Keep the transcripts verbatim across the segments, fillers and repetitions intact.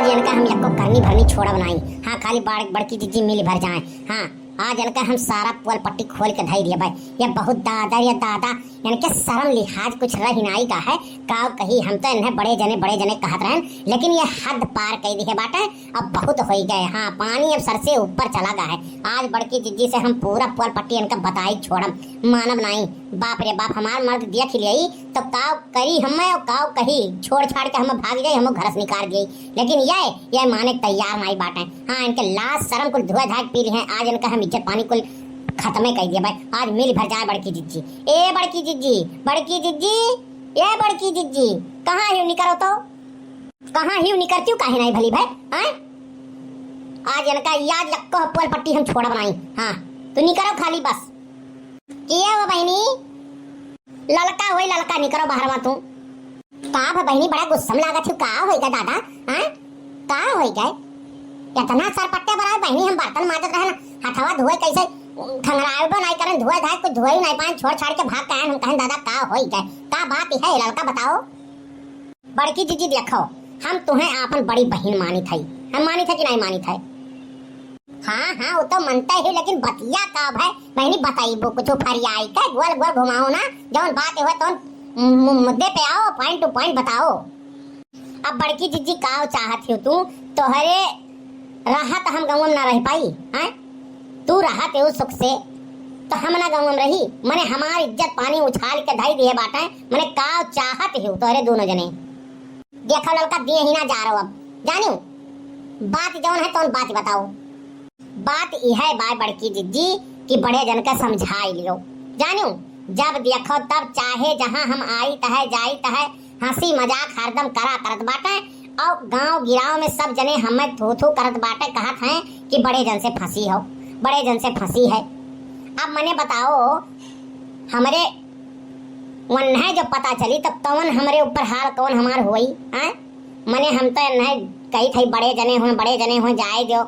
इनका हम यक्को करनी भरनी छोड़ब नाई। हाँ, खाली बड़-, बड़की जिज्जी मिल भर जाए। हाँ, आज इनका हम सारा पोल पट्टी खोल के धई दिया भाई। ये बहुत दादा, ये दादा, इनके शर्म लिहाज कुछ रही नाई का है। काव कही, हम तो इन्हें बड़े जने, बड़े जने कहत रहन, लेकिन ये हद पार कई दिए बाटे। अब बहुत होई गए। हाँ, पानी अब सर से ऊपर चला गया है। आज बड़की जिज्जी से हम पूरा पोल पट्टी इनका बताई छोड़म, मानब नाई। बाप रे बाप, हमार मर्द देख लियई तो काव करी हमें और काव कही, छोड़ छाड़ के हमें भाग जाई, हमें घर से निकाल दियई। लेकिन ये, ये माने तैयार नाई बाटे। हाँ, इनके लाज शर्म कुल धोए धाए के पी ली हैं। आज इनका हम इज्जत पानी कुल खत्मे कर दिया भाई। आज मिल भर जाए बड़की जिज्जी। ए बड़की जिज्जी, बड़की जिज्जी, ए बड़की जिज्जी, कहाँ हो, निकरो तो। कहाँ ही निकरती हूँ, काहे नाई भली भाई, हैं? आज इनका याद लक्को पोल पट्टी हम छोड़ब नाई। हाँ, तू निकरो खाली बस। किया हो बहिनी? ललका होई ललका, निकरो बाहरवा तू। का भ बहिनी, बड़ा गुस्सा में लागत हो, का होई गा दादा, हैं? का होई गा? इतना सरपट्टे बराए बहिनी, हम बर्तन माजत रहन, हथवा धोए कैसे खंगराए बो नाई करन, धोए धाए कुछ धोए नाई पाए, छोड़ छाड़ के भाग के आएन, हम कहन दादा का होई गा, का बात है ललका बताओ। बड़की जिज्जी देखो, हम तुहें आपन बड़ी बहिन मानित हई। हम मानित है कि नाई मानित है? हाँ, हाँ, वो तो मनते ही, लेकिन बतिया का भय, बहिनी बताइबो कुछ फरियाई के, गोल गोल घुमाओ ना, जौन बात होए तौन मु-, मुद्दे पे आओ, point to point बताओ। अब बड़की जिज्जी काव चाहत हो तू, तोहरे रहत हम गाँव में ना रह पाई, हैं? तू रहत हो सुख से, तो हम ना गाँव में रही। मने हमार इज्जत पानी उछाल के धई दिए बाटे, मने काव चाहत हो तोहरे दोनों जने। देखो ललका, दिए ही ना जा रहो अब, जानियो, बात जौन है तौन बात बताओ। बात यह है बाय बड़की जिज्जी कि बड़े जन का समझाई लियो, जानियो, जब देखो तब चाहे जहाँ हम आइत है जाइत है, हँसी मजाक हरदम करा करत बाटे। और गाँव गिराव में सब जने हमें थू थू करत बाटे, कहत हैं कि बड़े जन से फँसी हो, बड़े जन से फँसी है। अब मने बताओ, हमरे वन्हे जब पता चली तब कौन हमरे ऊपर हाल कौन हमार होई, हैं? मने हम तो एन्हे कही थई बड़े जने हों, बड़े जने हों, जाए दो,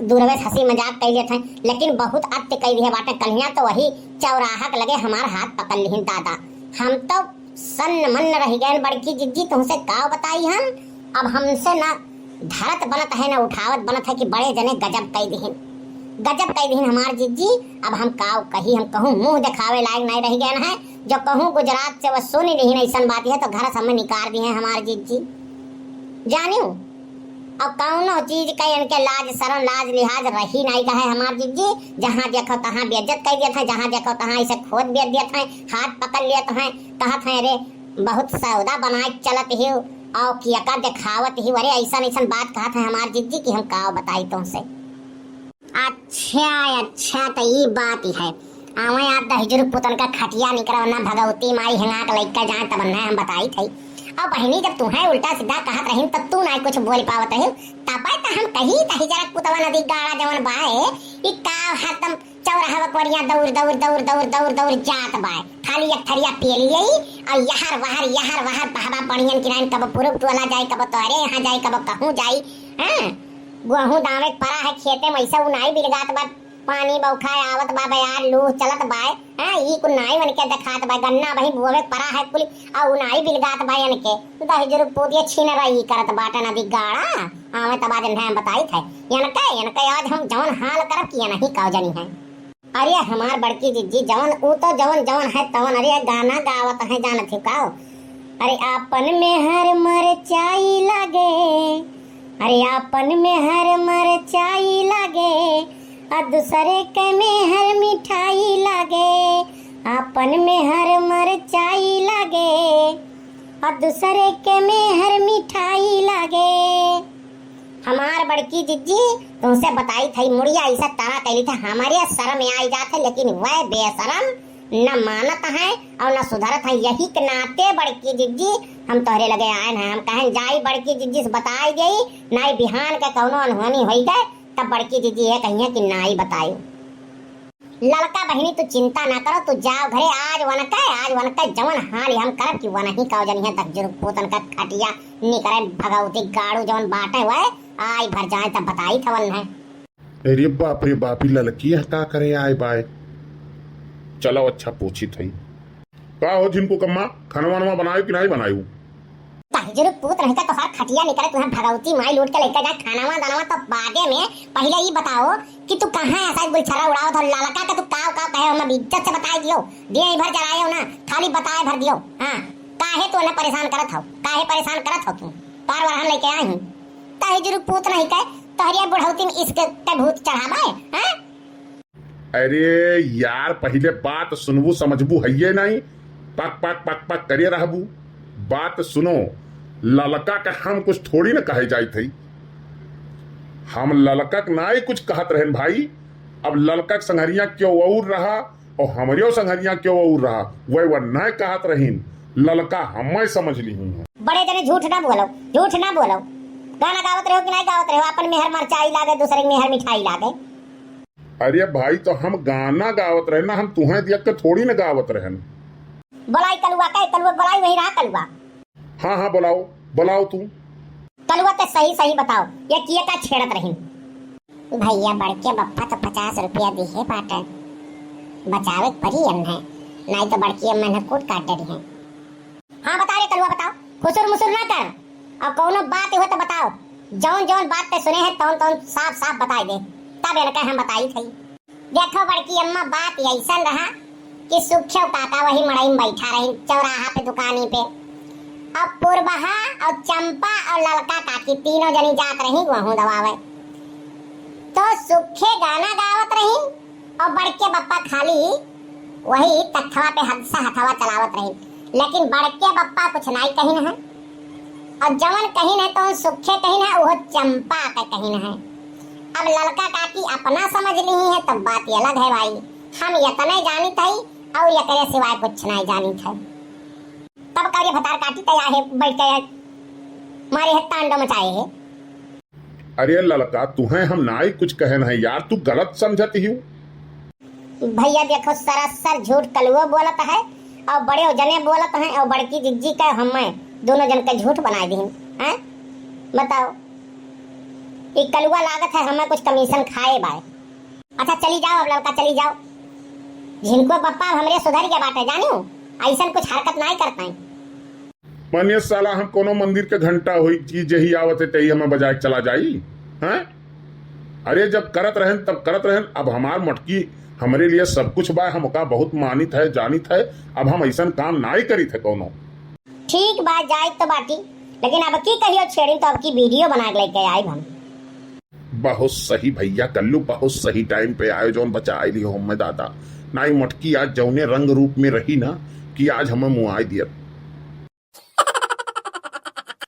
दूरवे से हँसी मजाक कई लेत हैं, लेकिन बहुत अत्य कई दिए बाटे। कलिया तो वही चौराहा के लगे हमार हाथ पकड़ लिहिन दादा। हम तो सन्न मन्न रह गए बड़की जिज्जी, तुमसे का बताई हम। अब हमसे ना धरत बनत है ना उठावत बनत है कि बड़े जने गजब कई दिहिन, गजब कई दिहिन हमार जिज्जी। अब हम काव कही, हम कहूँ मुँह देखावे लायक नहीं रह गए हैं। जो कहूँ गुजरात से वो सुन लिहिन ऐसन बात है तो घर से हमें निकाल दिए हमार जिज्जी। जानियो, अब कौनो चीज का इनके लाज शरम लाज लिहाज रही नहीं कहे हमार जिज्जी। जहाँ देखो तहाँ बेइज्जत कर देत हैं, जहाँ देखो तहाँ ऐसे खोद बेच देत हैं, हाथ पकड़ लेत हैं, कहत हैं, "अरे बहुत सौदा बनाए के चलत ही और किया का देखावत ही, अरे ऐसन ऐसन बात कहत हैं हमार जिज्जी कि हम का बताई तुमसे।" अच्छा, अच्छा, तो ई बात ही है। आवे आप दहिजरू पुतन का खटिया निकरव ना, भगवती माई हेंगा के लइका जाए तब ना हम बताई थई। और बहिनी, जब तुम्हें उल्टा सीधा कहत रही तब तू ना कुछ बोल पावत रही, तब तो हम कही दहिजरा पुतवा नदी गाड़ा जवन बाए, ई का हरदम चौराहा कोरिया दौड़ दौड़ दौड़ दौड़ दौड़ दौड़ जात बाए, खाली एक थरिया पिए लिए और यहर वहर यहर वहर बहबा पड़ियन किनाइन, कब पुरुब टोला जाए, कब तोहरे यहाँ जाए, कब कहूँ जाए। हाँ, गेहूँ दावे के परा है खेते में, ऐसा उनाई बिलगात बा, पानी बौखा आवत बा, बयार लूह चलत बा। हाँ, ई कुल नाई मन के देखात बा, गन्ना वही बोवे के परा है कुल, आ उनाई बिलगात बा इनके। दहिजरू पूतिया छीन रही करत बाटे नदी गाड़ा, आवे तब आज इन्हें हम बताई थे। इनके, इनके आज हम जौन हाल करब कि इनही का जनी है। अरे हमार बड़की जिज्जी, जवन ऊ तो जवन, जवन है तवन। अरे गाना गावत है, जानत हो का? अरे आपन में हर मरचाई लागे, अरे आपन में हर मरचाई लागे, आ दूसरे के में हर मिठाई लागे। आपन में हर मरचाई लागे, आ दूसरे के में हर मिठाई लागे। हमार बड़की जिज्जी, तुमसे बताई थई, मुड़िया ऐसा तरा कैली थे, हमारे शर्म आई जात है, लेकिन वह बेशरम न मानत हैं और न सुधरत हैं। यही के नाते बड़की जिज्जी, हम तोहरे लगे आए हैं। हम कहें जाई बड़की जिज्जी से बताई देई, नाई बिहान के कौनो अनहोनी होई गए, तब बड़की जिज्जी ये कहिए कि नाई बताई। ललका बहिनी, तू चिंता ना करो, तू जाओ घरे। आज वनके, आज वनके जवन हाल हम करब कि वनही का जनी है, तक जुर्ग पोतन का खटिया निकरे भगवती गाड़ू जवन बाटे हुए, आई भर जाए तब बताई थवन है। अरे बाप रे बाप, ई ललकी यह का करे आए बाय? चलो अच्छा पूछी थई। का हो झिनकू कम्मा, खाना वाना बनायो कि नहीं बनायो? का जुरुक पूत नहीं का तो हर खटिया निकले, तुहें भगवती माई लूट के लेके जाए खानावा दानावा। तो बादे में पहिले ई बताओ कि तू कहाँ है, शायद गुलछर्रा उड़ावत हो, ललका का तू काव काव कहे, हमें इज्जत से बताए दियो, दिए भर जलाए हो ना, खाली बताए भर दियो। हाँ, काहे तू उन्हें परेशान करत हो, काहे परेशान करत हो तू? बार बार हम लेके आए हूँ, तही जुरुक पूत नहीं कहे, तहरिया बुढ़ौती में इश्क के भूत चढ़ावे, हाँ? अरे यार, पहिले बात सुनबू समझबू हइये नाई, पक पक पक पक करे रहबू। बात सुनो, ललका का हम कुछ थोड़ी न कहे जाइत हई। हम ललका के नाई कुछ कहत रहन भाई। अब ललका के संघरिया क्यों और रहा और हमरियो संघरिया क्यों और रहा, वह वह नाई कहत रहीन। ललका हमें समझ ली हुई है। बड़े जने झूठ ना बोलो, झूठ ना बोलो। गाना गावत रहो कि नहीं गावत रहो? अपन मेहर मरचाई लागे, दूसरे के मेहर मिठाई लागे। अरे भाई, तो हम गाना गावत रहे ना, हम तुहें दिया के थोड़ी ना गावत रहन। बोलाई कलुआ का, कलुआ बोलाई, वही रहा कलुआ। हाँ हाँ, बोलाओ, बोलाओ तू। कलुआ ते सही सही बताओ, ये किए का छेड़त रही? भैया, बड़के बप्पा तो पचास रुपया दिहे बाटे, बचावे के पड़ी एम्है, नाई तो बड़की अम्मा ने कूट काट डरी है। हाँ बता रे कलुआ, बताओ, खुसुर मुसुर ना कर, और कौनो बात हो तो बताओ, जौन जौन बात ते सुने हैं तौन तौन साफ साफ बताए दे, तब इनका हम बताई थई। देखो बड़की अम्मा, बात ऐसन रहा कि सुखेव काका वही मड़ई में बैठा रही चौराहा पे दुकानी पे, और पुरबहा और चंपा और ललका काकी तीनों जनी जात रही वहूँ दवावे। तो सुखे गाना गावत रही और बड़के बप्पा खाली वही तख्तवा पे हद से हथवा चलावत रही, लेकिन बड़के बप्पा कुछ नाई कहिन है। और जवन कहिन है तो सुखे कहिन है, वो चंपा के कहिन है। अब ललका काकी अपना समझ ली है, तब बात ये अलग है भाई। हम इतने जानित है और एकरे सिवाय कुछ नाई जानित है। तब करिए भतार काटी तैयार है, बैठ के मारे है, तांडव मचाए है। अरे ललका, तुहें हम नाई कुछ कहन है यार, तू गलत समझत ही। भैया देखो, सरासर झूठ कलुओ बोलत है और बड़े जने बोलत हैं और बड़की जिज्जी का हमें दोनों जन के झूठ बनाए दीन हैं। बताओ, ये कलुआ लागत है हमें कुछ कमीशन खाए बाय। अच्छा चली जाओ, अब ललका चली जाओ। झिनको बप्पा अब हमरे सुधर गया बाटे, जानियो, ऐसन कुछ हरकत नाई करत हैं। माने साला हम कोनो मंदिर के घंटा होई कि जेही आवत है तेही हमें बजाए के चला जाई, हैं? अरे जब करत रहन तब करत रहन, अब हमार मोटकी हमरे लिए सब कुछ बा, हम ओका बहुत मानित है, जानित है, अब हम ऐसन काम नाई करित है कोनो। ठीक बा, जाइत तो बाटी, लेकिन अब की कहियो छेड़ी तो अब की वीडियो बना के लेके आइब हम। बहुत सही भैया कल्लू, बहुत सही टाइम पे आयो, जौन बचाए लियो हमें दादा। नाई मोटकी आज जौने रंग रूप में रही ना कि आज हमें मुआई दियत।